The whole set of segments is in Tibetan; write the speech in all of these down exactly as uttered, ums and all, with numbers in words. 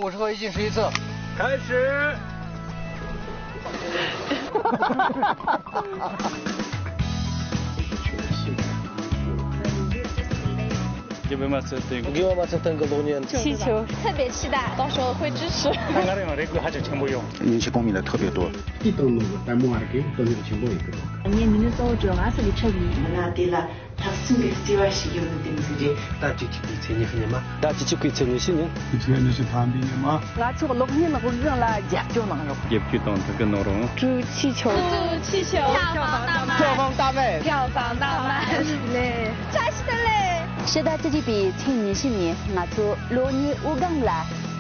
五十后一进十一次。开始。 དགེ་བའི་མ་ཚད་སྟེང་། དགེ་བའི་མ་ཚད་སྟེང་གི་གློག་བརྙན། 气球，特别期待，到时候会支持。 ང་རང་ཡང་རེ་སྐུལ་ཧ་ཅང་ཆེན་པོ་ཡོད། 人气公民的特别多。 དེའི་དང་ནང་གི་ལྟད་མོ་བ་ར་གི་དོན་སྙིང་ཆེན་པོ་ཡིན་གི་འདུག་ངའི་མི་ནི་གཙོ་བོ་ཇོ་ང་ས་གི་ཆག་ཡིན། མི་སྣ་དེ་ལ་ལྷག་བསམ་གྱི་བརྩེ་བ་ཞིག་ཡོད་ནི་དེ་མི་ཟིག་རེད། ཟླ་བཅུ་གཅིག་པའི་ཚེས་ཉི་ཤུ་ཉིན་མ། ཟླ་བཅུ་གཅིག་པའི་ཚེས་ཉི་ཤུ་ཉིན། ཟླ་བཅུ་གཅིག་པའི་ཚེས་ཉི་ཤུ་ཐམ་པའི་ཉིན་མ། ང་ཚོ་གློག་བརྙན་དབུགས་འབྱིན་ལ་རྒྱབ་སྐྱོར་གནང་རོགས། རྒྱབ་སྐྱོར་དང་ཐུགས་ཁུར་གནང་རོགས། 注气球，注气球，票房大卖，票房大卖，票房大卖。 བཀྲ་ཤིས་བདེ་ལེགས། ཕྱི་ཟླ་བཅུ་གཅིག་པའི་ཚེས་ཉི་ཤུ་ཉིན་ང་ཚོ་གློག་བརྙན་དབུགས་ལྡན་ལ་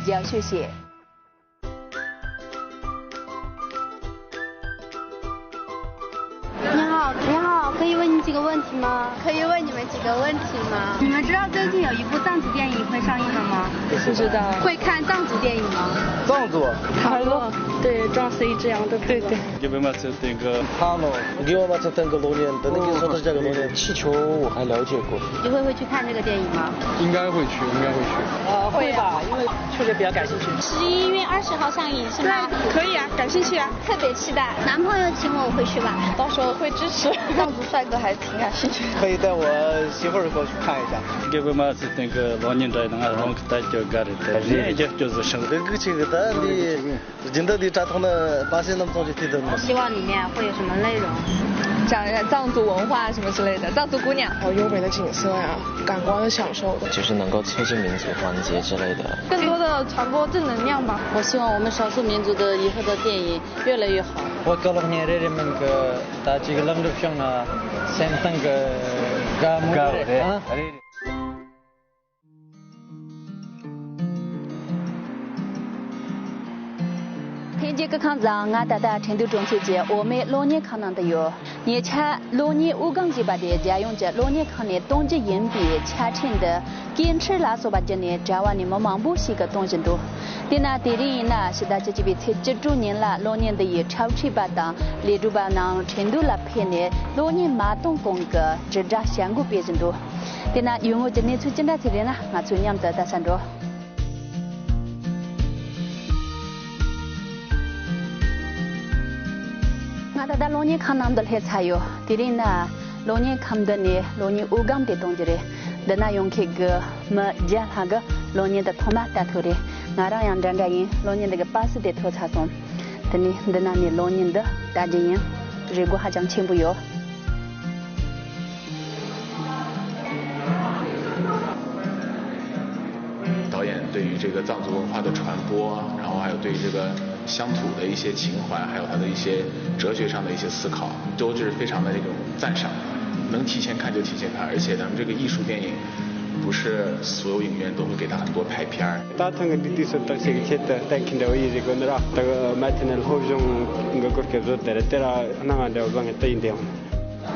རྒྱབ་སྐྱོར་བྱེད། 你好，你好，可以问你几个问题吗？可以问你们几个问题吗？你们知道最近有一部藏族电影会上映了吗？不知道。会看藏族电影吗？藏族。塔洛，对，撞 C 这样的，对对。 དགེ་བའི་མ་ཚད་སྟེང་གི། ཐང་ལོ། དགེ་བའི་མ་ཚད་སྟེང་གི་གློག་བརྙན། འདི་ནི་དགེ་སོ་ཐར་རྒྱ་གི་གློག་བརྙན། 气球我还了解过。你会不会去看这个电影吗？应该会去，应该会去。呃，会吧，因为确实比较感兴趣。十一月二十号上映是吗？对，可以啊，感兴趣啊。特别期待。男朋友请我，我会去吧。到时候会支持。藏族帅哥还是挺感兴趣的。可以带我媳妇儿过去看一下。 དགེ་བའི་མ་ཚད་སྟེང་གི་གློག་བརྙན་འདྲ་ཡིན་ན་ང་རང་གི་ལྟ་རྒྱུ་དགའ་རེད་དེ། རེད། རྒྱབ་སྐྱོར་བཟོ་ཞིང་། དེ་གི་ཆེ་གི་ད་འདི། སྦྱིན་བདག་འདི་དྲ་ཐོག་ན་པ་སེ་རྣམ་ཚོགས་ཀྱི་དེ་དང་། 希望里面会有什么内容？讲藏族文化什么之类的，藏族姑娘。好优美的景色啊，感官的享受。就是能够促进民族团结之类的。更多的传播正能量吧。我希望我们少数民族的以后的电影越来越好。 བོད་ཀྱི་གློག་བརྙན་རེ་རེ་མིན་གི་ད་ཅིག་ལེགས་འགྲུབ་བྱུང་ན་སེམས་གཏིང་གི་དགའ་མོ་དགའ་རེད། རེད། ཨ། རེད། ལྷན་རྒྱས་སྐུ་ཁམས་བཟང་། ང་ད་ལྟ་ཁྲེང་ཏུའུ་གྲོང་ཁྱེར་གྱི་འོ་མའི་གློག་བརྙན་ཁང་ནང་དུ་ཡོད། ཉེ་ཆར་གློག་བརྙན་དབུགས་ལྡན་ཞེས་པ་དེ་རྒྱལ་ཡོངས་ཀྱི་གློག་བརྙན་ཁང་ནས་གཏོང་རྒྱུ་ཡིན་པའི་ཆ་འཕྲིན་འདི་སྐད་འཕྲིན་ལ་སོགས་པ་བརྒྱུད་ནས་དྲ་བ་ནས་མི་མང་པོ་ཞིག་གིས་གཏོང་བཞིན་འདུག་དེས་ན་དེ་རིང་ཡིན་ན་ཕྱི་ཟླ་བཅུ་གཅིག་པའི་ཚེས་བཅུ་དྲུག་ཉིན་ལ་གློག་བརྙན་འདི་ཡི་འཁྲབ་ཁྲིད་པ་དང་ལས་སྒྲུབ་པ་རྣམས་ཁྲེང་ཏུའུ་ལ་ཕེབས་ནས་གློག་བརྙན་མ་གཏོང་གོང་གི་དྲིལ་བསྒྲགས་བྱ་འགུལ་སྤེལ་བཞིན་འདུག་དེས་ན་ཡུལ་དངོས་ཀྱི་གནས་ཚུལ་ཅི་འདྲ་ཞིག་རེད་ན་ང་ཚོས་མཉམ་དུ་ལྟ་ས་འགྲོ། ང་ད་ལྟ་གློག་བརྙན་ཁང་ནང་དུ་སླེབས་ཚར་ཡོད། དེ་རིང་ན་གློག་བརྙན་ཁང་འདི་ནས་གློག་བརྙན་དབུགས་ལྡན་དེ་གཏོང་རྒྱུ་རེད། འདི་ན་ཡོང་མཁན་གྱི་མི་བརྒྱ་ལྷག་གིས་གློག་བརྙན་འདི་ཐོག་མར་ལྟ་ཐུབ་རེད། ང་རང་ཡང་འདྲ་འདྲ་ཡིན། གློག་བརྙན་འདི་གི་པ་སེ་དེ་ཐོབ་ཚར་སོང་། དེ་ནས་འདི་ན་ནས་གློག་བརྙན་འདི་ལྟ་རྒྱུ་ཡིན། རེ་སྒུག་ཧ་ཅང་ཆེན་པོ་ཡོད། 导演对于这个藏族文化的传播，然后还有对于这个乡土的一些情怀，还有他的一些哲学上的一些思考，都是非常的那种赞赏。能提前看就提前看，而且咱们这个艺术电影不是所有影院都会给他很多排片儿。 ད་ཐེངས་ཀྱི་འདི་དུས་སུ་བརྟག་དཔྱད་ཀྱི་ཆེད་དུ་གཏན་འཁེལ་འདྲ་བོ་ཡིན་རེད་དགོས་ནི་ར། ད་མ་ཐེ་ནས་སློབ་སྦྱོང་གི་སྐོར་གྱི་བཟོ་དེ་རེད། དེ་ར་སྣང་བ་འདྲ་བོ་བཟང་ངེ་ད་ཡིན་དེ་ཡང་།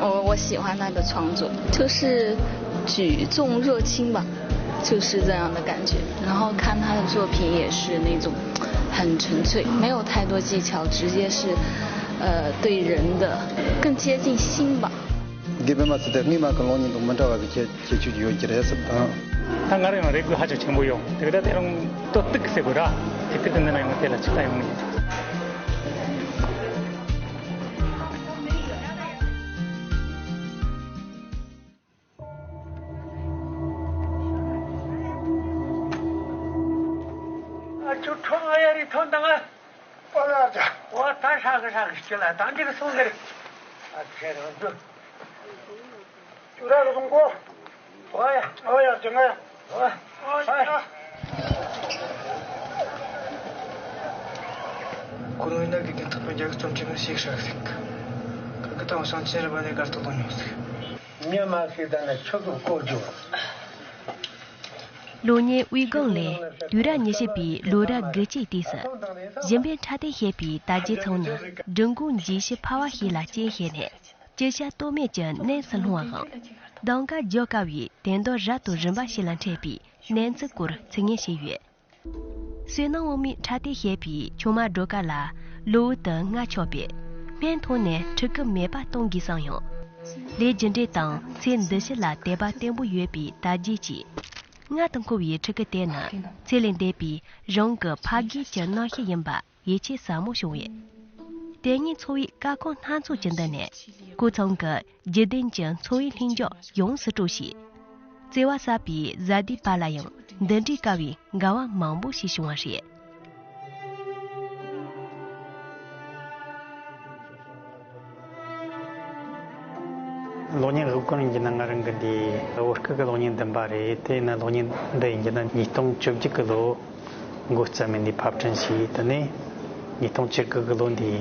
我我喜欢他的创作，就是举重若轻吧，就是这样的感觉。然后看他的作品也是那种很纯粹，没有太多技巧，直接是，呃，对人的更贴近心吧。 དགེ་བའི་མ་ཚད་དེ་སྔས་མ་གི་གློག་བརྙན་དང་མི་འདྲ་བ་གི་ཁྱད་ཁྱད་ཆོས་ཡོད་ཀྱི་རེད་ཟེར་དང་། ད་ང་རང་ཡང་རེ་སྒུག་ཧ་ཅང་ཆེན་པོ་ཡོད། དེ་ག་ད་དེ་རིང་ཏོག་ཏིག་ཟེར་དགོས་ར། དེ་ཏིག་ཏིག་འདི་ན་ཡོང་དེ་ལ་ཆིག་ལྟ་ཡོང་ནས། ཨ་ཅོ་ཁྲོ་ང་ཡ་རི་ཐོན་དང་ཨ། ཨོ་ཡ་ཅ། ཨོ་ད་ཧྲ་གི་ཧྲ་གི་ཅི་ལ་དང་ཅི་གི་སོང་གི་རེད། ཨ་ཁྱེད་རང་ཚོ། ཅུ་ར་གི་སོང་གོ། ཨོ་ཡ། ཨོ་ཡ་ཅི་ང་ཡ། ཨོ་ཡ། ཁོ་རང་ཡིན་ན་དགེ་རྒན་ཐོག་མའི་རྒྱ་གི་རྩོམ་ཆེན་མོ་ཞིག་ཧྲ་གི་ཟིག་ཁ་གི་ཐང་ཤང་ཆེན་རི་བ་ནས་དགའ་སྟོན་ལོ་ཉོ་ཟིག་མྱི་མ་ཤེས་ད་ནི་ཆུ་གི་བཀོལ་རྒྱུ། གློག་བརྙན་དབུས་སྒང་ལས་དུས་རབས་ཉི་ཤུ་པའི་ལོ་རབས་དགུ་བཅུའི་དུས་སུ་གཞན་ཕན་འཕྲོད་བསྟེན་ཞེས་པའི་དར་རྒྱས་ཚང་ནི་འབྲི་གུང་འཇིགས་བྱེད་ཕལ་བ་ཞིག་ལ་རྐྱེན་བྱས་ནས་ཅི་བྱ་གཏོལ་མེད་ཀྱི་གནས་སུ་ལྷུང་བའམ་གདམ་ག་རྒྱག་དཀའ་བའི་དོན་དག་རབ་དང་རིམ་པ་ཞིག་ལ་འཕྲད་པའི་གནས་ཚུལ་སྐོར་ཚིག་ངེས་བྱས་ཡོད། བསོད་ནམས་དབང་མོས་འཕྲོད་བསྟེན་ཞེས་པའི་ཆུང་མ་སྒྲོལ་དཀར་ལ་གློ་བུར་དུ་མངལ་ཆགས་པས་སྨན་འཐུང་ནས་འཕྲུལ་སྐུ་མེད་པ་གཏོང་དགོས་བསམ་ཡང་། ལས་རྒྱུ་འབྲས་དང་ཚེ་འདི་ཕྱི་ལ་དད་པ་བརྟན་པོ་ཡོད་པའི་དར་རྒྱས་ཀྱིས། མངལ་དུ་འཁོར་བའི་ཕྲུ་གུ་དེ་ནི་ཚེ་ལས་འདས་པའི་རང་གི་ཕ་རྒན་གྱི་རྣམ་ཤེས་ཡིན་པ་ཡིད་ཆེས་ཟབ་མོ་བྱུང་བས། དེ་ཉིད་འཚོ་བའི་བཀའ་དགོངས་སྣ་ཚོགས་ཀྱི་མདུན་ནས་སྐུ་ཚང་གི་བརྒྱུད་ལྡན་གྱི་འཚོ་བའི་ལྷིང་འཇགས་ཡོངས་སུ་གྲོལ་ཞིང་། བརྩེ་བ་ཟབ་པའི་བཟའ་ཟླའི་བར་ལ་ཡང་འདི་འདྲའི་དཀའ་བའི་འགལ་བ་མང་པོ་ཞིག་བྱུང་བ་རེད། གློག་བརྙན་དབུ་དཀར་ཡིན་གྱི་ན་ང་རང་གི་འདི་བོད་སྐད་ཀྱི་གློག་བརྙན་བདུན་པ་རེད། དེ་ཡིན་ན་གློག་བརྙན་འདི་ཡིན་གྱི་ན་ཉིས་སྟོང་བཅུ་བརྒྱད་ཀྱི་ལོ་འགོ་བརྩམས་ནས་ཕབ་སྐྲུན་བྱས། དེ་ནས་ཉིས་སྟོང་བཅུ་དགུ་གི་ལོ་འདི་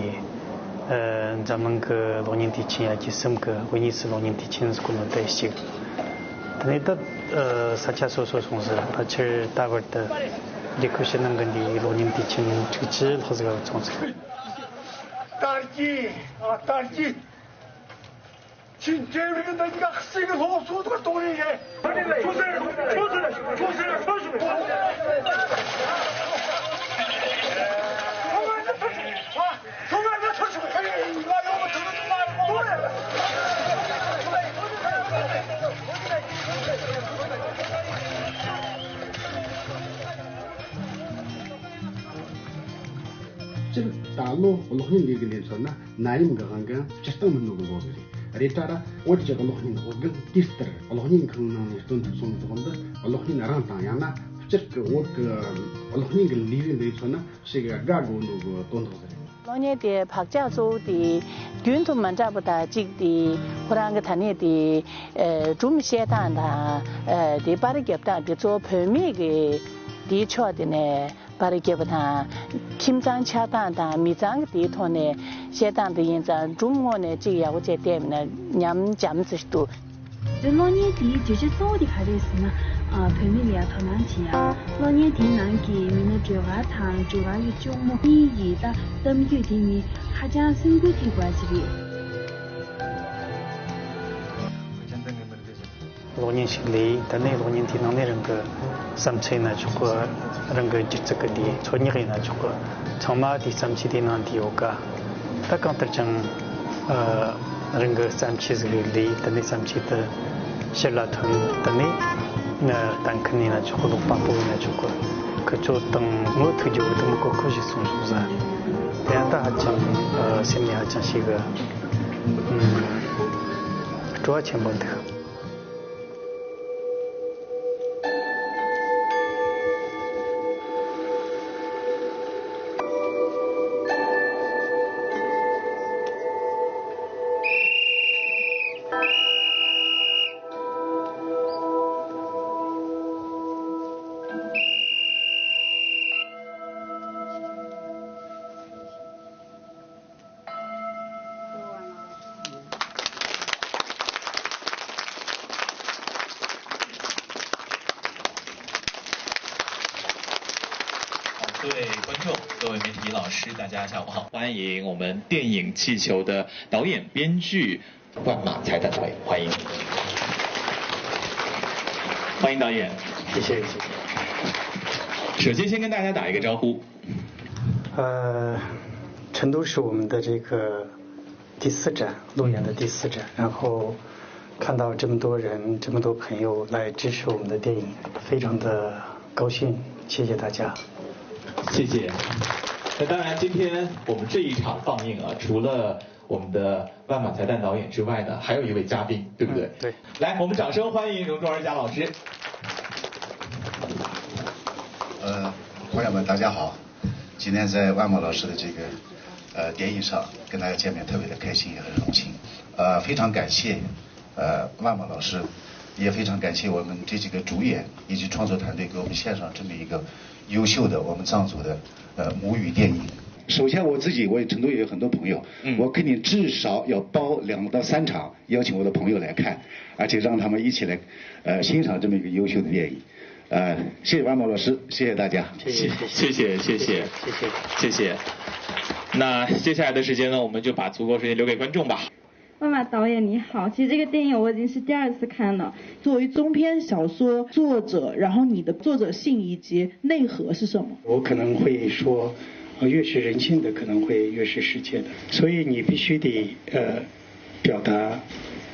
ཨ་འཛམ་གླིང་གི་གློག་བརྙན་དུས་ཆེན་ཡ་གི་གསུམ་གྱི་དབུ་བརྙེས་སུ་གློག་བརྙན་དུས་ཆེན་ཟེར་གོ་ནོ་དེ་ཞིག་དེ་ནས་ད་ཨ་ས་ཆ་སོ་སོ་སོང་ཟེར། ཕལ་ཆེར་ད་བར་དུ་རྒྱལ་ཁབ་ཕྱི་ནང་གི་འདིའི་གློག་བརྙན་དུས་ཆེན་དྲུག་ཅུ་ལྷག་ཟིག་ལ་སོང་ཟིག་དར་གྱིས་ཨ་དར་གྱིས། ཁྱིམ་སྤྲེའུ་རིགས་འདི་འགག་ཞིག་སློབ་གསོ་དང་གཏོང་རེས་རེད། ཆུ་སེར་ཆུ་སེར་ཆུ་སེར་ཆུ་སེར། སྤྱིར་ད་ལོ་གློག་བརྙན་ལས་འགུལ་ལས་ཚོར་ན་ནད་ཡམས་ཀྱི་དབང་གིས་སྤྱིར་བཏང་མི་འདུག་གི་ལོ་ཟིག་རེད། རེད་ད་ར་བོད་ཀྱི་གློག་བརྙན་འོད་སྒུལ་དུས་ལྟར་གློག་བརྙན་ཁང་ནང་ནས་སྟོན་ཐུབ་སོང་ནས་བཟུང་སྟེ་གློག་བརྙན་རང་དང་ཡང་ན་སྤྱིར་གྱི་བོད་ཀྱི་གློག་བརྙན་གྱི་ལས་རིགས་འདི་ཚོ་ན་ཞིག་དགའ་དགོས་འདུག་གི་དོན་དག་ཟེར། གློག་བརྙན་དེ་བག་ཆགས་གཙོ་བོ་དེ་རྒྱུན་དུ་མ་འདྲ་པོ་དང་གཅིག་དེ་ཁོ་རང་གི་ད་ནས་དེ་སྒྲུང་བཤད་སྟངས་དང་དེ་པར་རྒྱབ་སྟངས་དེ་གཙོ་བོ་བུད་མེད་ཀྱི་དེའི་ཕྱོགས་དེ་ནས་པར་རྒྱབ་པ་དང་། ཁྱིམ་ཚང་ཆགས་སྟངས་དང་མི་ཚང་གི་དེའི་ཐོག་ནས་བཤད་སྟངས་དེ་ཡིན་ཙང་སྒྲུང་ངོ་ནས་གཅིག་ཡག་པོ་བྱས་བལྟས་མིན་ན་ཉམས་འཇམ་ཙིག་འདུག་དེ་གློག་བརྙན་དེའི་བརྗོད་བྱ་གཙོ་བོ་དེ་ག་རེ་རེད་ཟེར་ན། ཨ་བུད་མེད་ལ་ཡང་དོ་སྣང་བྱེད་ཡ། གློག་བརྙན་དེའི་ནང་གི་མི་སྣ་སྒྲོལ་དཀར་དང་སྒྲོལ་དཀར་གྱི་གཅུང་མོ་གཉིས་ཀྱི་ད་གཏམ་རྒྱུད་དེ་ནི་ཧ་ཅང་སེམས་འགུལ་ཐེབས་པ་ཞིག་རེད། གློག་བརྙན་ཞིག་ལས། དེ་ནས་གློག་བརྙན་དེའི་ནང་ནས་རང་གི་བསམ་ཚུལ་ཡིན་ན་ཆོག་གི། རང་གི་སྒྱུ་རྩལ་གི་དེའི་འཚོལ་སྙེག་ཡིན་ན་ཆོག་གི། ཚང་མ་དེའི་བརྩམས་ཆོས་དེའི་ནང་དུ་ཡོད་ཀ་ད་གང་ལྟར་ཀྱང་ཨ་རང་གི་བརྩམས་ཆོས་ཟིག་རེད་ལས། དེ་ནས་བརྩམས་ཆོས་དེ་ཕྱིར་ལ་ཐོན། དེ་ནས་ཨ་གཏན་འཁེལ་ཡིན་ན་ཆོག་གི། ཀློག་པ་པོ་ཡིན་ན་ཆོག་གི། ཁི་ཆོ་དང་ངོ་ཐུག་རྒྱུ་བོ་དེ་མི་གོ་ཁོ་ཞིག་སོང་སོང་ཟ། དེ་ཡང་ད་ཧ་ཅང་ཨ་སེམས་ནས་ཧ་ཅང་ཞིག་གི་སྤྲོ་བ་ཆེན་པོ་འདུག各位观众、各位媒体老师，大家下午好！欢迎我们电影《气球》的导演、编剧万马才旦导演，欢迎，欢迎导演，谢谢，谢谢。首先，先跟大家打一个招呼。呃，成都是我们的这个第四站，路演的第四站，然后看到这么多人、这么多朋友来支持我们的电影，非常的高兴，谢谢大家。谢谢。那当然，今天我们这一场放映啊，除了我们的万马才旦导演之外呢，还有一位嘉宾，对不对？嗯，对。来，我们掌声欢迎荣忠而甲老师。呃，朋友们，大家好。今天在万马老师的这个呃电影上跟大家见面，特别的开心，也很荣幸。呃，非常感谢呃万马老师，也非常感谢我们这几个主演以及创作团队给我们献上这么一个优秀的我们藏族的呃母语电影。首先我自己，我也成都也有很多朋友，嗯。我肯定至少要包两到三场，邀请我的朋友来看，而且让他们一起来呃欣赏这么一个优秀的电影。呃，谢谢万马老师，谢谢大家。谢谢，谢谢，谢谢，谢谢。那接下来的时间呢，我们就把足够时间留给观众吧。万马导演你好，其实这个电影我已经是第二次看了。作为中篇小说作者，然后你的作者性以及内核是什么？我可能会说，呃，越是人性的，可能会越是世界的。所以你必须得，呃，表达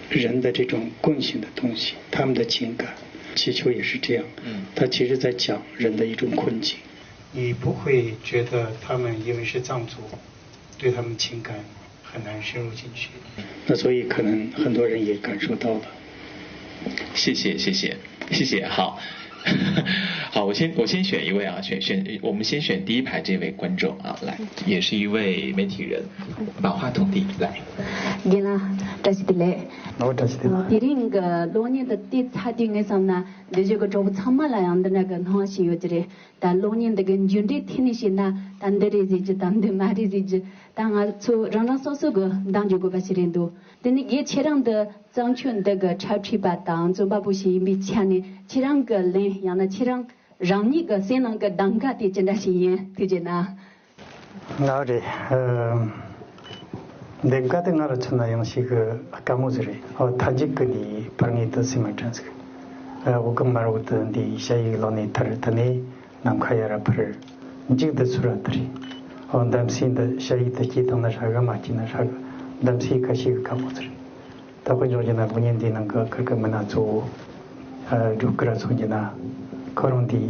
人的这种共性的东西，他们的情感，祈求也是这样，嗯，他其实在讲人的一种困境。你不会觉得他们因为是藏族，对他们情感很难深入进去。那所以可能很多人也感受到了。谢谢谢谢谢谢，好。好，我先我先选一位啊，选选，我们先选第一排这位观众啊，来，也是一位媒体人，马化腾弟，来。 རྒན་ལགས་བཀྲ་ཤིས་བདེ་ལེགས། ཨོ་བཀྲ་ཤིས་བདེ་ལེགས། དེ་རིང་གི་གློག་བརྙན་དེ་བལྟས་ཚར་དུས་ངས་བསམ་ན་འདི་བཞིན་གྱི་གྲོགས་པོ་ཚང་མ་ལ་ཡང་འདི་འདྲ་གི་སྣང་བ་ཞིག་ཡོད་ཀྱི་རེད། ད་གློག་བརྙན་འདི་གི་མཇུག་འབྲས་ཐད་ནས་བཤད་ན་ད་འདི་རེད་ཟེར་རྒྱུ་དང་འདི་མ་རེད་ཟེར་རྒྱུ་ད་ང་ཚོ་རང་རང་སོ་སོ་གི་འདང་རྒྱག་དགོས་པ་ཞིག་རེད་འདུག་དེ་ནས་རྒན་ཁྱེད་རང་འདི་བརྩམས་ཆོས་འདི་གི་འཁྲབ་ཁྲིད་པ་དང་རྩོམ་པ་པོ་ཞིག་ཡིན་པའི་ཆ་ནས་ཁྱེད་རང་གི་ལན་ཡང་ན་ཁྱེད་རང་རང་ཉིད་ཀྱི་སེམས་ནང་གི་གདམ་ག་དེ་ཅི་འདྲ་ཞིག་ཡིན། ཐུགས་རྗེ་གནང་། ལགས་རེད། འདེམས་ཀ་དེ་ང་ལ་མཚོན་ན་ཡང་ཞིག་དཀའ་མོ་ཟིག་རེད། ཨོ་མཐའ་མཇུག་གི་ནི་བར་ངེས་དུ་སེམས་མ་དྲན་ཟིག་འུ་གང་མ་རུ་དུ་འདི་ཞ་ཡིག་ལོ་ནས་ཐར་དུ་ནས་ནམ་མཁའ་ཡར་འཕུར། མཇུག་ཏུ་ཚུར་ར་དུ་རེད། ཨོ་འདམ་སའི་འདི་ཞ་ཡིག་དུ་སྐྱེས་བཏང་ན་ཧྲ་གི་མ་སྐྱེས་ན་ཧྲ་གི། འདམ་སའི་ཁ་ཤས་གི་དཀའ་མོ་ཟིག་རེད། ད་དཔེ་འཇོག་རྒྱུ་ན་གློག་བརྙན་འདིའི་ནང་གི་ཁུར་གི་མི་སྣ་གཙོ་བོ། སྒྲོལ་དཀར་ཚོ་རྒྱུ་ན། ཁོ་རང་དེའི་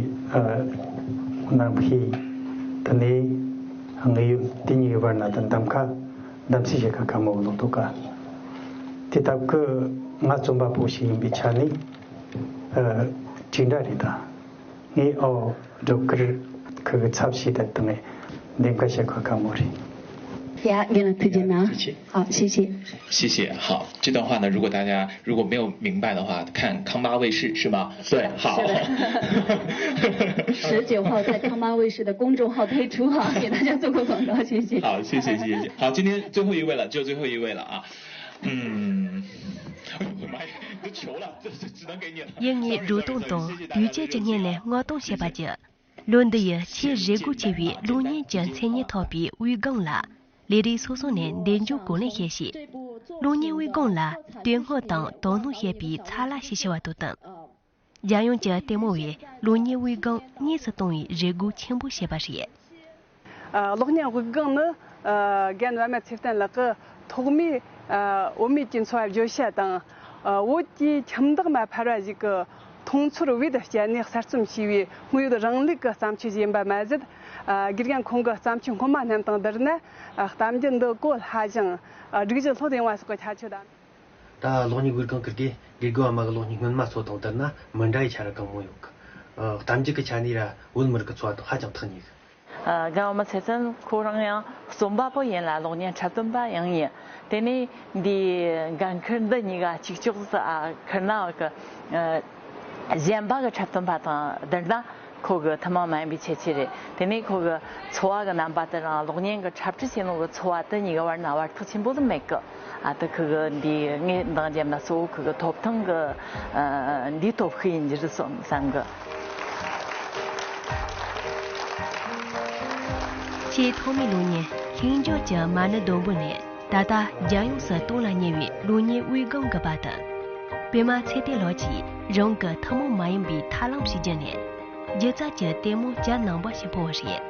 ནམ་མཁའི་དུ་ནས་དངོས་ཡོད་དེ་གཉིས་ཀྱི་བར་ན་དུ་འདམ་ཁ་འདམ་སའི་ཞིག་ག་ཁ་མོ་ལོག་འདུག་ག་དེ་སྟབས་ཀྱིས་ང་རྩོམ་པ་པོ་ཞིག་ཡིན་པའི་ཆ་ནས་གྲིག་འདྲ་རེད་ད། ངས་ཨོ་སྒྲོལ་དཀར་ཁུ་གི་ཚབ་བྱས་ད་དུ་ངས་འདེམས་ཀ་བྱེད་ག་ཁ་མོ་རེད། 呀，给了推荐呢。好，谢谢。谢谢。好，这段话呢，如果大家如果没有明白的话，看康巴卫视是吗？对，好。十九号在康巴卫视的公众号推出哈，给大家做个广告，谢谢。好，谢谢谢谢。好，今天最后一位了，只有最后一位了啊。嗯，哎呦我的妈呀，你的球了，这这只能给你了。 ཡིན་ངེས་འགྲོ་སྟངས་དང་དུས་ཆད་ཀྱི་སྔོན་ལ་བསྔོ་གཏོང་བྱེད་པ་བརྒྱུད། ལོ་འདི་ཡི་ཆེས་བཞེད་དགོས་ཆེ་བའི་གློག་བརྙན་གྱི་མཚན་སྙན་ཐོབ་པའི་དབུས་སྒང་ལ། ལས་རིགས་སོ་སོ་ནས་འདེམས་སྦྱོང་གང་ལེགས་བྱས་ཤིང་། གློག་བརྙན་དབུས་སྒང་ལ་དོན་དངོས་དང་དོ་སྣང་བྱེད་པའི་ཚ་ལ་ཞེས་བྱ་བ་དོ་དམ། རྒྱལ་ཡོངས་ཀྱི་ལྟད་མོ་བས་གློག་བརྙན་དབུས་སྒང་དངོས་སུ་གཏོང་བའི་བཞེད་སྒོ་ཆེན་པོ་བྱས་པ་རེད། གློག་བརྙན་དབུས་སྒང་ནི་རྒན་པད་མ་ཚེ་བརྟན་ལགས་ཀྱིས་ཐོག་མའི་བོད་མི་གྱི་འཚོ་བ་བརྗོད་བྱ་དང་། བོད་ཀྱི་ཁྱིམ་བདག་མ་ཕལ་བ་ཞིག་གི་མཐོང་ཚོར་བེད་སྤྱད་ནས་གསར་རྩོམ་བྱས་པའི་དངོས་ཡོད་རང་ལུགས་ཀྱི་བརྩམས་ཆོས་ཤིག་ཡིན་པ་མ་ཟད། དགེ་རྒན་ཁོང་གི་བརྩམས་ཆོས་སྔོན་མ་རྣམས་དང་བསྡུར་ན་གཏམ་རྒྱུད་འདི་གོ་སླ་ཞིང་སྒྲིག་གཞི་ལྷོད་ཡོང་བ་སོགས་ཀྱི་ཁྱད་ཆོས་དང་། ད་གློག་བརྙན་དབུས་སྒང་ཁུར་གི་དགེ་རྒན་པད་མ་གི་གློག་བརྙན་སྔོན་མ་ཚོ་དང་བསྡུར་ན་མི་འདྲ་བའི་ཆ་ར་གང་མང་ཡོད་གི། གཏམ་རྒྱུད་ཀྱི་ཆ་ནས་ར་བོད་མི་རིགས་ཀྱི་འཚོ་བ་དང་ཧ་ཅང་ཐག་ཉེ་གི། རྒན་པད་མ་ཚེ་བརྟན་ཁོ་རང་ཡང་རྩོམ་པ་པོ་ཡིན་ལ་གློག་བརྙན་འཁྲབ་སྟོན་པ་ཡང་ཡིན། དེ་ནས་འདིའི་འགན་ཁུར་འདི་གཉིས་ཀ་གཅིག་ལྕོགས་སུ་ཨ་ཁུར་ན་གི་གཞན་པ་གི་འཁྲབ་སྟོན་པ་དང་བསྡུར་ན་ཁོ་གི་ཐུན་མོང་མ་ཡིན་པའི་ཁྱད་ཆོས་རེད། དེ་ནས་ཁོ་གི་འཚོ་བ་གི་རྣམ་པ་དེ་རང་གློག་བརྙན་གི་འཁྲབ་ཁྲིད་བྱེད་ནོ་གི་འཚོ་བ་དེ་གཉིས་ཀ་བར་ན་བར་ཐག་ཆེན་པོ་ཟིག་མེད་གི། ཨ་ཏི་ཁུ་གི་འདི་ངས་འདང་རྒྱབ་ན་གཙོ་བོ་ཁུ་གི་ཐོབ་ཐང་གི་འདི་ཐོབ་ཤི་ཡིན་རྒྱུ་རེད་བསམ་བསམ་གི། ཆེས་ཐོག་མའི་གློག་བརྙན་ལྷིང་འཇགས་ཀྱི་མ་ཎི་ལྡོམ་བུ་ནས་ད་ལྟ་རྒྱལ་ཡོངས་སུ་གཏོང་ལ་ཉེ་བའི་གློག་བརྙན་དབུས་སྒང་གི་པར་དུ། པད་མ་ཚེ་བརྟན་ལགས་ཀྱིས་རང་གི་ཐུན་མོང་མ་ཡིན་པའི་ཐབས་ལམ་ཞིག་བརྒྱུད་ནས་སྒྱུ་རྩལ་གྱི་ལྟད་མོ་གྱ་ནོམ་པ་ཞིག་ཕུལ་བ་རེད།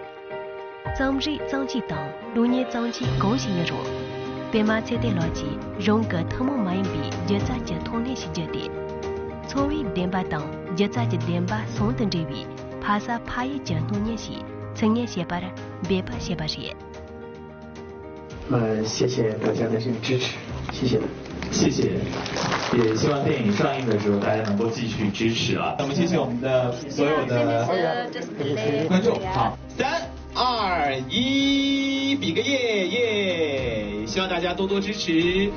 རྩོམ་རིག་རྩོམ་སྤྱི་དང་གློག་བརྙན་རྩོམ་སྤྱི་གང་ཞིག་ཡིན་རུང་། པད་མ་ཚེ་བརྟན་ལགས་ཀྱིས་རང་གི་ཐུན་མོང་མ་ཡིན་པའི་སྒྱུ་རྩལ་གྱི་ཐོན་ལས་ཤིག་བརྒྱུད་དེ། འཚོ་བའི་བདེན་པ་དང་སྒྱུ་རྩལ་གྱི་བདེན་པ་ཟུང་དུ་འབྲེལ་བའི་ཕ་ས་ཕ་ཡུལ་གྱི་སྣང་བརྙན་ཞིག་ཚུར་ངེས་བྱེད་པར་འབད་པ་བྱས་པ་རེད། 呃，谢谢大家的这个支持，谢谢。谢谢，也希望电影上映的时候大家能够继续支持啊。那么谢谢我们的所有的观众，好，三二一，比个耶耶！希望大家多多支持。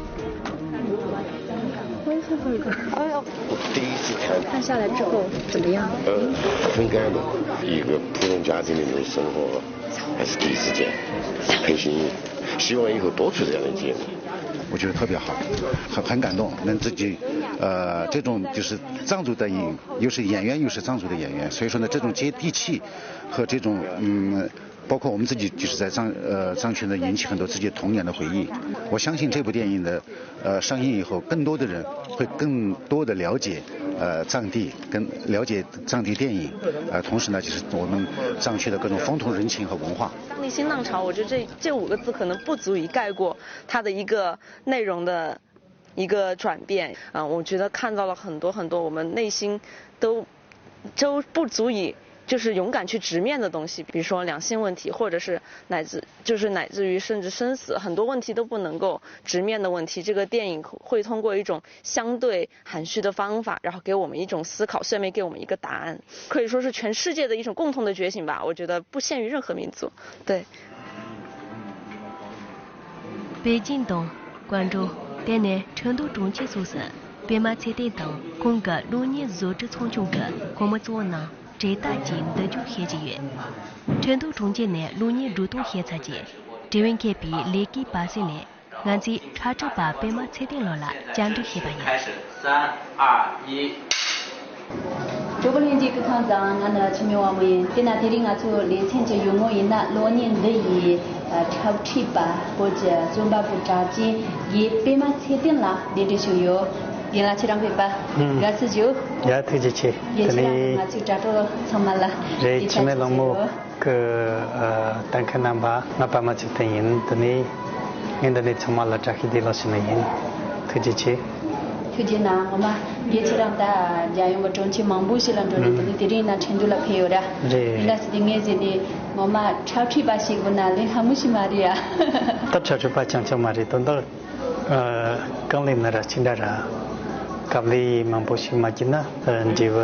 第一次看，看下来之后怎么样？呃，很感动。一个普通家庭里面生活，还是第一次见，很幸运。希望以后多出这样的节目。我觉得特别好，很很感动，能自己，呃，这种就是藏族电影，又是演员又是藏族的演员，所以说呢，这种接地气和这种嗯。包括我们自己就是在藏呃藏区呢引起很多自己童年的回忆。我相信这部电影的呃上映以后，更多的人会更多的了解呃藏地，跟了解藏地电影，呃同时呢就是我们藏区的各种风土人情和文化。藏地新浪潮，我觉得这这五个字可能不足以概括它的一个内容的一个转变啊，我觉得看到了很多很多我们内心都都不足以就是勇敢去直面的东西，比如说两性问题，或者是乃至就是乃至于甚至生死，很多问题都不能够直面的问题，这个电影会通过一种相对含蓄的方法，然后给我们一种思考，顺便给我们一个答案，可以说是全世界的一种共同的觉醒吧。我觉得不限于任何民族。对。 པེ་ཅིང་དང་། ཀོང་ཀྲོའུ། དེ་ནས་ཁྲིན་ཏུའུ་གྲོང་ཁྱེར་སོགས་སུ་པད་མ་ཚེ་བརྟན་དང་ཁོང་གི་གློག་བརྙན་བཟོ་སྐྲུན་ཚོགས་ཆུང་གི་ཁོངས་མི་ཚོའི་ནང་གྲོས་བསྡུར་གྱིས་མདུན་སྐྱོད་བྱེད་ཀྱི་ཡོད། ཁྲིན་ཏུའུ་གྲོང་ཁྱེར་ནས་གློག་བརྙན་སྒྲིག་སྟངས་བྱེད་ཚར་རྗེས། དྲི་བ་མཁས་པའི་ལས་ཀའི་པ་སེ་ལས། ང་ཚོས་ཁྲ་ཁྲིད་པ་པད་མ་ཚེ་བརྟན་ལགས་ལ་བཅར་འདྲི་བྱས་པ་ཡིན། 开始，三、二、一。 ཀྲོ་གོ་ལྷན་རྒྱས་སྐུ་ཁམས་བཟང་། ང་ནི་འཆི་མེད་དབང་མོ་ཡིན། དེ་ན་དེ་རིང་ང་ཚོའི་ལེ་ཚན་གྱི་ཡོལ་ངོ་ཡིན་ན་གློག་བརྙན་འདི་ཡི་འཁྲབ་ཁྲིད་པ་བོད་ཀྱི་རྩོམ་པ་པོ་གྲགས་ཅན་དགེ་པད་མ་ཚེ་བརྟན་ལགས་གདན་འདྲེན་ཞུས་ཡོད། རྒན་ལགས་ཁྱེད་རང་ཕེབས་པ་ཨུམ། དགའ་བསུ་ཞུ། ཡ་ཐུགས་རྗེ་ཆེ། རྒན་ཁྱེད་རང་ང་ཚོའི་དྲ་གྲོགས་ཚང་མ་ལ་རེད། འཆི་མེད་གླང་མོ་གི་ཨ་གཏན་འཁེལ་རྣམ་པ། ང་པད་མ་ཚེ་བརྟན་ཡིན། དེ་ནས་ངས་འདི་ནས་ཚང་མ་ལ་བཀྲ་ཤིས་བདེ་ལེགས་ཞུ་ནི་ཡིན། ཐུགས་རྗེ་ཆེ། ཐུགས་རྗེ་གནང་། ངོ་མ་རྒན་ཁྱེད་རང་ད་རྒྱལ་ཡོངས་ཀྱི་གྲོང་ཁྱེར་མང་པོ་ཞིག་ལ་འགྲོ་ནས། ཨུམ། དེ་ནས་དེ་རིང་ན་ཁྲིན་ཏུའུ་ལ་ཕེབས་ཡོད་ར། རེད། ཡིན་ད་ཟེར་དེ་ངས་ཟེར་ནས་ངོ་མ་འཁྲབ་ཁྲིད་པ་ཞིག་དགོས་ན་ལས་སླ་མོ་ཞིག་མ་རེད་ཡ། ད་འཁྲབ་ཁྲིད་པ་རྐྱང་རྐྱང་མ་རེད། དོན་དག་ཨ་རྐང་ལས་ནི་ར་ཅི་འདྲ་ར། དཀའ་ལས་མང་པོ་ཞིག་མ་བརྒྱབ་ན་ཨ་འབྲས་བུ་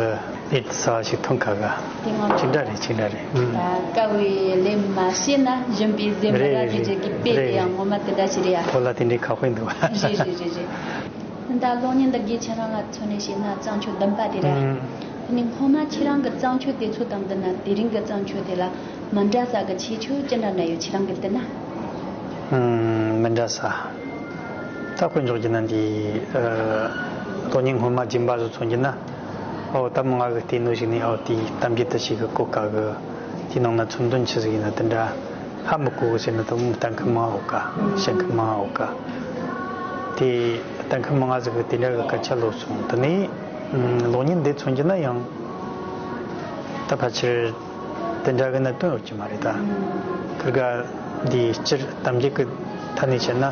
ཨེ་ཙི་ས་བ་ཞིག་ཐོན་ཁ་ག་དེ་ངོ་མ་ཅི་འདྲ་རེད། ཅི་འདྲ་རེད། ཨུམ། ད་དཀའ་བའི་ལས་མ་བྱས་ན་སྦྱིན་པའི་ཟས་མི་རག་རེད་ཟེར་རྒྱུ་གི་དཔེ་དེ་ཡང་ངོ་མ་དེ་འདྲ་ཞིག་རེད་ཡ། བོད་ལ་དེ་འདྲའི་ཁ་དཔེ་འདུག་བ། རེད་རེད་རེད་རེད། ད་གློག་བརྙན་འདི་རྒན་ཁྱེད་རང་ལ་མཚོན་ནས་བཤད་ན་བརྩམས་ཆོས་བདུན་པ་དེ་རེད། ཨུམ། དེ་ནས་སྔོན་མ་ཁྱེད་རང་གི་བརྩམས་ཆོས་དེ་ཚོ་དང་བསྡུར་ན་དེ་རིང་གི་བརྩམས་ཆོས་དེ་ལ་མི་འདྲ་ས་གི་ཁྱད་ཆོས་ཅི་འདྲ་འདྲ་ཡོད། ཁྱེད་རང་གིས་བལྟས་ན། ཨུམ། མི་འདྲ་ས། ད་དཔེ་འཇོག་རྒྱུ་ན་འདི་ཨ་གློག་བརྙན་སྔོན་མ་སྦྱིན་པ་བཟོ་མཚོན་རྒྱུ་ན། ཨོ་ད་མང་ང་གི་བལྟས་ནོ་ཞིག་ནས། ཨོ་དེའི་གཏམ་རྒྱུད་དེ་ཞིག་གི་གོ་ག་གི་དེའི་ནང་ན་མཚོན་དོན་ཆི་ཟིག་ཡིན་ན་དེ་འདྲ་ཧ་མི་གོ་གི་ཟེར་ན། ད་མོ་ལྟ་མཁན་མང་ང་འོ་ག་བཤད་མཁན་མང་ང་འོ་ག་དེ་ལྟ་མཁན་མང་ང་ཟིག་གི་དེ་འདྲ་གི་སྐད་ཆ་ལོབས་སོང་། དེ་ནས་ཨུམ་གློག་བརྙན་འདི་མཚོན་རྒྱུ་ན་ཡང་ད་ཕལ་ཆེར་དེ་འདྲ་གི་གནད་དོན་ཡོད་ཀྱི་མ་རེད་ད། ཁིར་ག་འདི་སྤྱིར་གཏམ་རྒྱུད་ཀྱི་ཐད་ནས་བཤད་ན།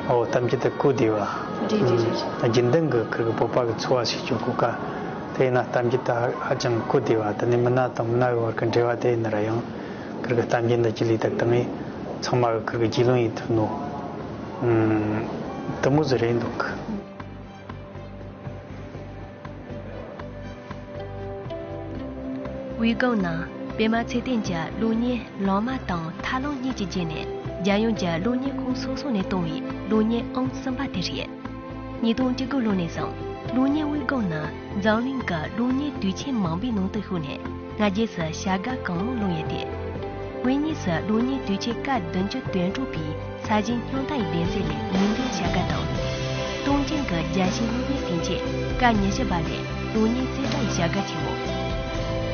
ཨོ་གཏམ་རྒྱུད་དེ་གོ་བདེ་བ། རེད་རེད་རེད་རེད། རྒྱུན་ལྡན་གྱི་ཁིར་གི་བོད་པ་གི་འཚོ་བ་ཞིག་བཅོ་གོ་ག་དེ་ཡིན་ན་གཏམ་རྒྱུད་དེ་ཧ་ཧ་ཅང་གོ་བདེ་བ། དེ་ནས་མི་སྣ་དང་མི་སྣ་གི་བར་གྱི་འབྲེལ་བ་དེ་ཡིན་ན་ར་ཡང་ཁིར་གི་གཏམ་རྒྱུད་འདི་ཅི་ལས་ད་བཏང་ངས་ཚང་མ་གི་ཁིར་གི་རྒྱུས་ལོན་ཡེད་ཐུབ་ནོ། ཨུམ། དེ་མོ་ཟིག་རེད་འདུག་གི། དབུས་གངས་ན་པད་མ་ཚེ་བརྟན་གྱི་གློག་བརྙན་ལོ་མ་དང་ཐར་ལམ་གཉིས་ཀྱི་རྗེས་ནས་རྒྱལ་ཡོངས་ཀྱི་གློག་བརྙན་ཁང་སོ་སོ་ནས་བཏང་བའི་གློག་བརྙན་ཨང་གསུམ་པ་དེ་རེད། ཉིས་སྟོང་བཅུ་དགུ་ལོ་ནས་བཟུང་གློག་བརྙན་དབུས་གངས་ན་འཛམ་གླིང་གི་གློག་བརྙན་དུས་ཆེན་མང་པོའི་ནང་དུ་ཞུགས་ནས་སྔ་རྗེས་སུ་བྱ་དགའ་གང་མང་བླངས་ཡོད་དེ། དབུས་གཉིས་སུ་གློག་བརྙན་དུས་ཆེན་སྐབས་བདུན་ཅུ་དོན་དྲུག་པའི་ས་གཞི་སྙིང་ཐག་ཡི་ལེ་ཚན་ལས་མིང་འདོན་བྱ་དགའ་དང་། ཏུང་ཅིང་གི་རྒྱལ་སྤྱིའི་གློག་བརྙན་སྡིངས་ཆའི་སྐབས་ཉི་ཤུ་པ་ལས་གློག་བརྙན་རྩེ་གྲས་ཡི་བྱ་དགའ་ཆེན་མོ།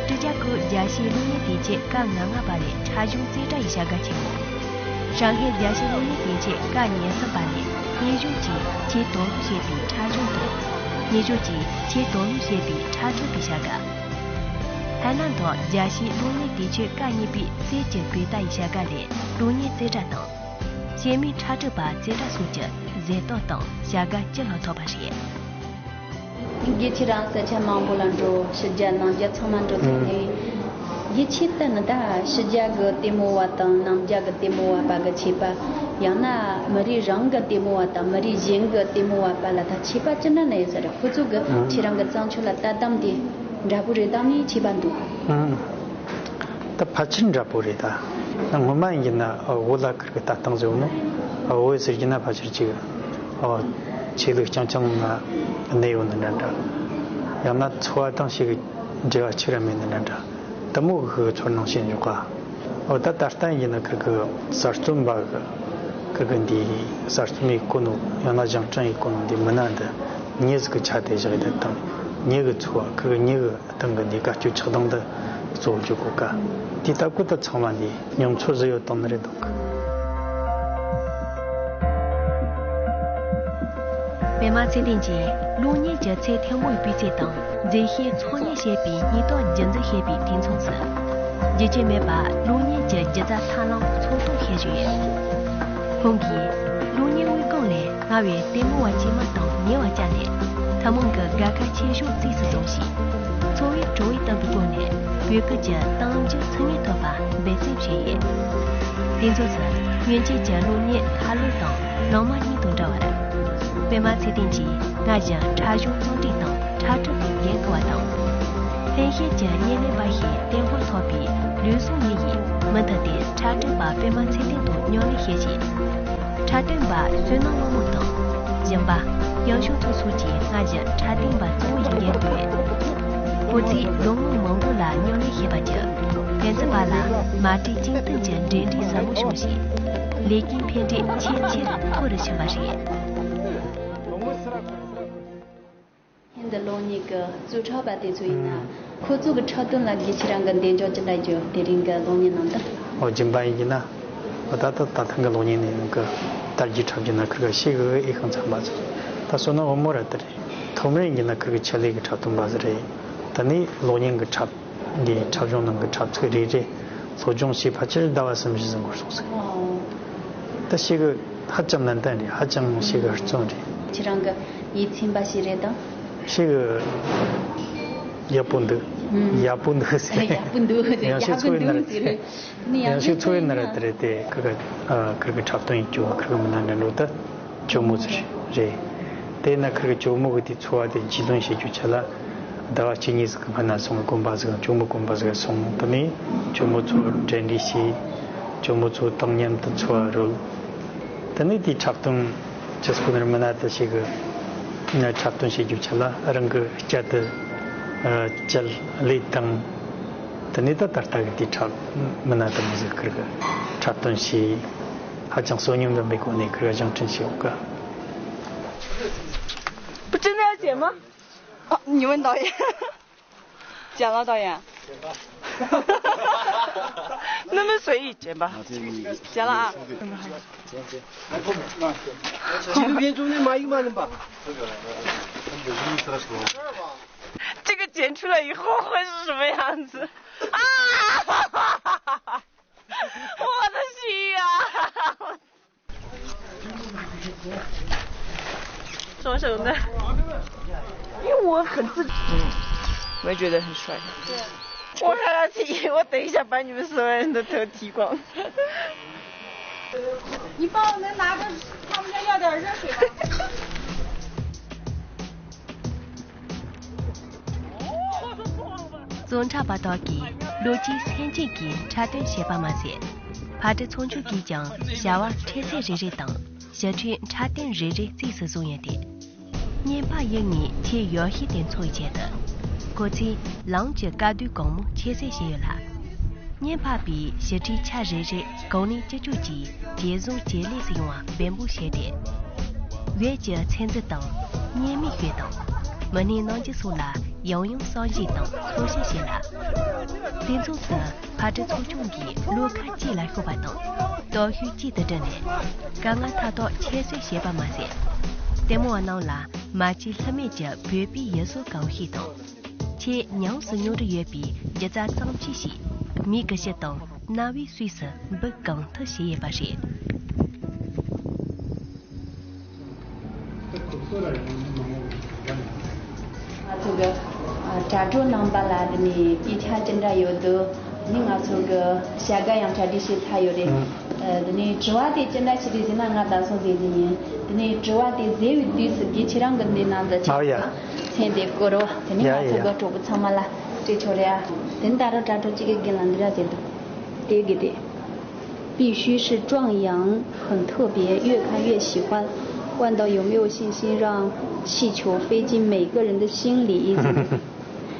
ཀྲི་ཅཱ་ཀོའི་རྒྱལ་སྤྱིའི་གློག་བརྙན་སྡིངས་ཆའི་སྐབས་ང་ལྔ་པ་ལས་འཁྲབ་གཞུང་རྩེ་གྲས་ཡི་བྱ་དགའ་ཆེན་མོ། ཧྲང་ཧའེ་རྒྱལ་སྤྱིའི་གློག་བརྙན་སྡིངས་ཆའི་སྐབས་ཉེར་གསུམ་པ་ལས་སྙན་གཞུང་གིས་ཆེས་དོ་སྣང་བྱེད་པའི་འཁྲབ་གཞུང་དང་། སྙན་གཞུང་གིས་ཆེས་དོ་སྣང་བྱེད་པའི་འཁྲབ་ཁྲིད་པའི་བྱ་དགའ། ཐའི་ལན་དུ་རྒྱལ་སྤྱིའི་གློག་བརྙན་སྡིངས་ཆའི་སྐབས་གཉིས་པའི་རྩེད་ཀྱི་བུ་ད་ཡི་བྱ་དགའ་ལས་གློག་བརྙན་རྩེད་གྲས་དང་། གཞན་མི་འཁྲབ་ཁྲིད་པ་རྩེད་གྲས་སོགས་ཀྱི་གཟེངས་རྟགས་དང་བྱ་དགའ་བཅུ་ལྷག་ཐོབ་པ་རེད། རྒན་ཁྱེད་རང་ས་ཆ་མང་པོ་ལ་འགྲོ། ཕྱི་རྒྱལ་ནང་རྒྱལ་ཚང་མ་འགྲོ་ཐུབ་ནས། ཡིད་ཆེས་བཏང་ན་ད་ཕྱི་རྒྱལ་གི་ལྟད་མོ་བ་དང་ནང་རྒྱལ་གི་ལྟད་མོ་བ་བར་གི་ཁྱད་པར། ཡང་ན་མི་རིགས་རང་གི་ལྟད་མོ་བ་དང་མི་རིགས་གཞན་གི་ལྟད་མོ་བ་བར་ལ་ད་ཁྱད་པར་ཅི་འདྲ་ན་ཡོད་ས་རེད། ཁོ་ཚོ་གི་ཁྱེད་རང་གི་བརྩམས་ཆོས་ལ་ལྟ་སྟངས་དེ་འདྲ་པོ་རེད་དམ་ནི་ཁྱད་པར་འདུག་ད་ཕལ་ཆེར་འདྲ་པོ་རེད་ད། སྔོན་མ་ཡིན་གྱི་ན་བོད་ལ་ཁིར་གི་ལྟ་སྟངས་ཟེར་བ་མོ། བོད་ཟེར་གྱི་ན་ཕལ་ཆེར་ཅིག་ཆོས་ལུགས་རྐྱང་རྐྱང་ན་གནས་ཡོད་ནི་འདྲ་འདྲ། ཡང་ན་འཚོ་བ་དང་ཞིག་འབྲེལ་བ་ཆེ་ར་མེད་ནི་འདྲ་འདྲ། དེ་མོ་གི་ཚོར་སྣང་བྱེད་འཇོག་ག་འོ་ད་ད་ལྟ་ཡིན་གྱི་ན་ཁིར་གི་གསར་རྩོམ་པ་གི་ཁིར་གི་འདི་གསར་རྩོམ་ཡི་གོ་ནོ་ཡང་ན་ཞིང་བྲན་ཡི་གོ་ནོ་འདི་མི་སྣ་འདི་མྱི་ཟིག་གི་ཆ་དེ་བཞག་ཡི་དེ་དང་མྱི་གི་འཚོ་བ་ཁིར་གི་མྱི་གི་སྟེང་གི་འདི་དཀའ་སྤྱད་ཆགས་སྡང་འདི་གཙོ་བོ་བརྗོད་གོ་ཀ། དེ་ལྟ་བུ་ད་ཚང་མ་འདི་མྱོང་ཚོར་ཟིག་ཡོད་དང་ནི་རེད་འདུག་པད་མ་ཚེ་བརྟན་གྱིས་གློག་བརྙན་གྱི་ཚད་མཐོན་པོའི་སྤུས་ཚད་དང་མཛེས་ཤོས་འཚོལ་སྙེག་བྱེད་པའི་སྙིང་སྟོབས་རྒྱུན་འཛིན་བྱེད་པའི་དུས་མཚུངས་སུ། རྒྱུན་ཆད་མེད་པར་གློག་བརྙན་གྱི་སྒྱུ་རྩལ་ཐབས་ལམ་ཚོགས་གཏོགས་བྱེད་བཞིན་ཡོད། ཁོང་གིས་གློག་བརྙན་དབུས་གངས་ལས་སྔར་བས་ལྟད་མོ་བ་ཇི་མ་དང་ཉེ་བར་བཅར་ནས་ཐུན་མོང་གི་དགའ་ཁ་ཆེ་ཤོས་རྩིས་སུ་བཏང་ཞིང་། འཚོ་བའི་ ཡོང་བའི་སྟབས་ཀྱི་སྒོ་ནས་བོད་སྐད་ཀྱི་གཏམ་རྒྱུད་ཚིག་ངེས་ཐོབ་པ་འབད་བརྩོན་བྱས་ཡོད། དེ་ཚོ་ཚུར་སྔོན་ཆད་ཀྱི་གློག་བརྙན་ཁ་ལོ་དང་གླང་མ་གཉིས་དང་འདྲ་བར། པད་མ་ཚེ་བརྟན་གྱིས་སྔར་བཞིན་འཁྲབ་གཞུང་རྩོམ་སྒྲིག་དང་འཁྲབ་ཁྲིད་ཀྱི་འགན་འཁུར་བ་དང་། ལྷན་ཤེད་ཀྱི་བརྙན་ལེན་པ་ཞིག་བསྟེན་དབང་ཐོབ་པའི་ལུས་ཟུངས་ཡིན་ཡིན་མུ་མཐུད་དེ་འཁྲབ་སྟོན་པ་པད་མ་ཚེ་བརྟན་དང་མཉམ་ལས་བྱེད་བཞིན། འཁྲབ་སྟོན་པ་བསོད་ནམས་དབང་མོ་དང་། གཞན་པ། ཡང་ཞུ་ཚོགས་སོགས་ཀྱིས་སྔར་བཞིན་འཁྲབ་སྟོན་པ་གཙོ་བོ་ཡི་འགན་འཁུར་ཡོད། ཁོ་ཚོས་ལོ་ངོ་མང་པོ་ལ་མཉམ་ལས་བྱས་པ་བརྒྱུད། ཕན་ཚུན་བར་ལ་མ་བསྒྲིགས་གཅིག་མཐུན་གྱི་འབྲེལ་འདྲིས་ཟབ་མོ་བྱུང་ཞིང་། ལས་ཀའི་ཕན་འབྲས་ཆེས་ཆེར་མཐོ་རུ་ཕྱིན་པ་རེད། ཧིན་དི་གློག་བརྙན་གྱི་རྩོམ་འཁྲབ་པ་དེ་ཚོ་ཡིན་ན། ཨང་། ཁོ་ཚོ་གི་འཁྲབ་སྟོན་ལ་དགེ་ཁྱེད་རང་གི་འདས་མཆོད་ཅི་འདྲ་རྒྱུ་དེ་རིང་གི་གློག་བརྙན་ནང་དུ། ཨོ། སྦྱིན་པ་ཡིན་གྱི་ན། ཨོ། ད་ལྟ་ད་ཐེངས་གི་གློག་བརྙན་ནི་ཡང་གི་དར་རྒྱས་འཁྲབ་རྒྱུ་ན་ཁིར་གི་ཤེས་གི་ཨེ་ཤང་ཚན་པ་ཚོ། ད་བསོད་ནམས་དབང་མོ་ར་དེ་རེད། ཐོག་མར་ཡིན་གྱི་ན་ཁིར་གི་ཆེད་ལས་གི་འཁྲབ་སྟོན་པ་ཟིག་རེད། ད་ནི་གློག་བརྙན་གི་འཁྲབ། འདི་འཁྲབ་གཞུང་ནང་གི་འཁྲབ་ཚིག་རེ་རེ་སློབ་སྦྱོང་བྱས་ཕལ་ཆེར་ཟླ་བ་གསུམ་བཞི་ཟིན་དགོས་སོང་ཟིག་ཨོ། ད་ཤེས་གི་ཧ་ཅང་ནན་ཏན་རེད། ཧ་ཅང་ཤེས་གི་ཧུར་བརྩོན་རེད། ཁྱེད་རང་གི་ཡིད་ཚིམ་པ་ཞིག་རེད་དམ། ཤེས་གི་ཡག་པོ་འདུག་ཨུམ། ཡག་པོ་འདུག་ཟེར། ཡག་པོ་འདུག་ཟེར། ཡང་ཤེས་ཚོ་ཡིན་ན་རེད། ནི་ཡང་ཡང་ཤེས་ཚོ་ཡིན་ན་རེད། དེ་རེད། དེ་ཁིར་གི་ཨ་ཁིར་གི་འཁྲབ་སྟོན་ཡིན་རྒྱུ་ཁིར་གི་མི་སྣ་འདྲ་འགྲོ་ད། ཇོ་མོ་ཟེར་རེད། དེས་ན་ཁིར་གི་ཇོ་མོ་གི་དེ་འཚོ་བ་དེ་རྒྱུས་ལོན་བྱེད་རྒྱུ་ཆེད་ལ་ཟླ་བ་གཅིག་གཉིས་ཟིག་གི་སྔོན་ན་སོང་། དགོན་པ་ཟིག་ཇོ་མོ་དགོན་པ་ཟིག་སོང་། དེ་ནས་ཇོ་མོ་ཚོ་གྲལ་འགྲིག་བྱས། ཇོ་མོ་ཚོ་དང་མཉམ་དུ་འཚོ་བ་རོལ། དེ་ནས་དེའི་འཁྲབ་སྟོན་ཅི་སྐུ་ནར་མི་སྣ་དེ་ཞིག་གི་འཁྲབ་སྟོན་བྱེད་རྒྱུ་ཆེད་ལ་རང་གི་སྐྱ་དེ་ཨ་སྐྱལ་ལས་དང་། དེ་ནས་ད་ད་ལྟ་གི་དེའི་འཁྲབ་མི་སྣ་དེ་མོ་ཟིག་ཁིར་གི་འཁྲབ་སྟོན་བྱས། ཧ་ཅང་བསོད་སྙོམས་ལྡན་པའི་སྒོ་ནས་ཁིར་ག་སྦྱང་ཕྲིན་བྱེད་འོག་གི། 不，真的要剪吗？啊，你问导演。剪了，导演。那么随意剪吧。啊，这个你剪了啊。剪，剪。纪录片中间嘛，一个嘛，能吧？这个剪出来以后会是什么样子？啊！ 我的心呀！什么什么的？因为我很自，嗯，我也觉得很帅。对，我看到第一，我等一下把你们所有人的头剃光。你帮我们拿个，他们家要点热水吧。 རྩོམ་འཁྲབ་པ་དག་གིས་ལོ་རྒྱུས་སེམས་ཅན་གྱི་འཁྲབ་སྟོན་བྱས་པ་མ་ཟད། ཕ་དྲུག་ཚོགས་ཆུང་གིས་ཀྱང་བྱ་བ་འཕྲལ་སེལ་རེ་རེ་དང་ཞི་ཁྲོའི་འཁྲབ་སྟོན་རེ་རེ་རྩིས་སུ་བཟུང་ཡོད་དེ། བརྙན་པ་ཡུལ་ནས་ཆེས་ཡོད་ཤས་དེ་འཚོགས་ཆེད་དུ། ཁོ་ཚོས་ལམ་གྱི་དཀའ་སྡུག་གང་མང་ཁྱད་བསད་བྱས་ཡོད་ལ། བརྙན་ཕབ་པའི་ཞི་ཁྲོའི་ཆ་རེ་རེ་གང་ནས་ཅི་ལྕོགས་ཀྱིས་ཇེ་བཟང་ཇེ་ལེགས་སུ་ཡོང་བ་འབད་འབུངས་བྱས་ཏེ། བོད་ཀྱི་ཚན་རྩལ་དང་བརྙན་མིག་ཤོས་དང་མི་སྣའི་རྣམ་འགྱུར་སོགས་ལ་ཡང་ཡང་བསམ་གཞིག་དང་ཚོར་ཤེས་བྱས་ལ། དུས་མཚུངས་སུ་ཕ་དྲུག་ཚོགས་ཆུང་གིས་བློ་ཁ་གཅིག་ལ་ཤོར་བ་དང་སྟོབས་ཤུགས་གཅིག་ཏུ་བསྒྲིལ་ནས་དཀའ་ངལ་ཐ་དག་ཁྱད་གསོད་བྱས་པ་མ་ཟད། ལྟད་མོ་བ་རྣམས་ལ་མ་བཅོས་ལྷད་མེད་ཀྱི་བོད་པའི་ཡུལ་སྲོལ་གོམས་གཤིས་དང་། ཆེས་ཉམས་སུ་མྱོང་རུ་ཡོད་པའི་སྒྱུ་རྩལ་བརྩམས་ཆོས་ཤིག་མིག་གི་དཔྱིད་དང་རྣ་བའི་གསོས་སུ་འབུལ་གང་ཐུབ་བྱས་ཡོད་པ་རེད། ང་ཚོ་གི་ཨ་དྲ་གྲོགས་རྣམ་པ་ལ་དེ་ནས་སྐད་ཆ་ཅི་འདྲ་ཡོད་འདུག་ནི་ང་ཚོ་གི་བྱ་དགའ་ཡང་གྲ་སྒྲིག་བྱས་ཚར་ཡོད་རེད། ཨ་དེ་ནས་དྲི་བ་དེ་ཅི་འདྲ་ཞིག་རེད་ཟེར་ན། ང་ད་སོང་ཟེར་གྱི་ཡིན། དེ་ནས་དྲི་བ་དེ་ཟེར་བའི་དུས་སུ་དགེ་ཁྱེད་རང་གི་འདི་ནང་དུ་ཆགས་ཨ་ཡ། སོང་། མཚན་དེ་བསྐོར་རོ། དེ་ནས་ཡ་ང་ཚོ་ཡ་གི་གྲོགས་པོ་ཚང་མ་ལ་སྤྲད་ཆོག་རེད་ཨ། དེ་ནས་ད་རུང་དྲ་གྲོགས་གཅིག་གིས་རྒན་ལ་འདི་འདྲ་ཟེར་འདུག་དེ་གི་དེ། 必须是壮阳，很特别，越看越喜欢，万到有没有信心让气球飞进每个人的心里？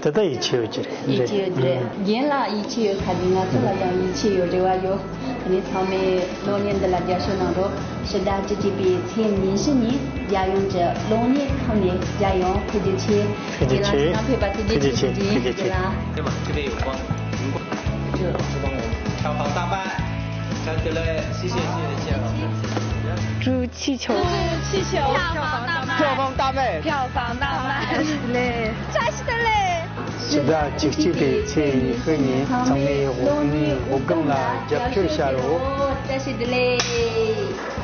དེ་ལྟར་ཡིད་ཆེས་ཡོད་ཀྱི་རེད། ཡིད་ཆེས་ཡོད་ཀྱི་རེད། རྒན་ལགས་ཡིད་ཆེས་ཡོད་ཁ་ཅིག་ང་ཚོ་ལ་ཀྱང་ཡིད་ཆེས་ཡོད་རེ་བ་ཡོད། དེ་ནས་ཚང་མས་གློག་བརྙན་འདི་ལ་རྒྱབ་སྐྱོར་གནང་རོགས། ཕྱི་ཟླ་བཅུ་གཅིག་པའི་ཚེས་ཉི་ཤུ་ཉིན་རྒྱལ་ཡོངས་ཀྱི་གློག་བརྙན་ཁང་ནས་མཇལ་ཡོང་། ཐུགས་རྗེ་ཆེ། ཐུགས་རྗེ་ཆེ། རྒན་ལགས་ཕེབས་པ་ཐུགས་རྗེ་ཆེ། ཐུགས་རྗེ་ཆེ། ཐུགས་རྗེ་ཆེ། རྒན་ལགས། 祝气球，气球，票房大卖，票房大卖，票房大卖嘞，扎实的嘞。 ཕྱི་ཟླ་བཅུ་གཅིག་པའི་ཚེས་ཉི་ཤུ་ཉིན་ཚང་མས་གློག་བརྙན་འོད་སྒང་ལ་རྒྱབ་སྐྱོར་བྱ་རོགས། བཀྲ་ཤིས་བདེ་ལེགས།